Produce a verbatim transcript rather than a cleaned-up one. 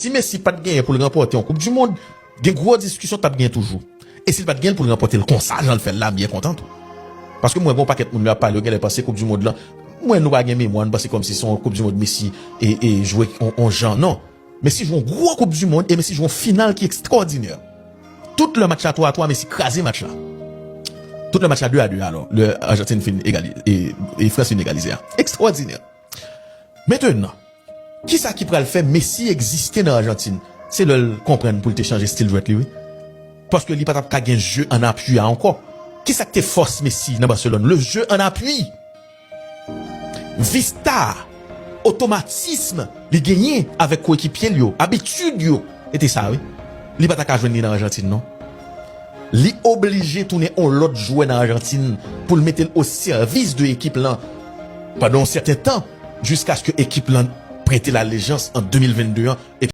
Si Messi pa t genyen pou l ranpòte yon Koup di Mond, gen gwo diskisyon t ap gen toujou. E si l pa t genyen pou l ranpòte l konsa, jan l fè l la, m byen kontan tou. Paske m wè gen yon pakèt moun yo ap pale, yo genlè panse Koup di Mond lan, m wè nou pa gen memwa, nou panse kòmsi se yon Koup di Mond Messi e, e jwe on, on jan. Non. Messi jwe yon gwo Koup di Mond e Messi jwe yon final ki ekstwòdinè. Tout lè match la twa a twa, Messi kraze match la. Tout lè match la de a de, alò, lè Ajantin fin egali, e, e Frans fin egalize a. Ekstwòdinè. Mentenan, kisa ki pral fè Messi egziste nan Ajantin? Se lè l konprann pou l te chanje stil jwèt li, wi. Paske li pa t ap ka gen jeu en appui a ankò. Kisa k te fòs Messi nan Barcelone? Le jeu en appui. Vista, otomatism li genyen avèk koekipye l yo, abitid yo, e te sa, wi. Li pa ta ka jwenn li nan Ajantin, non. Li oblije tounen on lòt jwè nan Ajantin pou l mete l o sèvis de ekip lan pandan yon sèten tan, jiskaske ekip lan prete l alejans an de mil vennde an e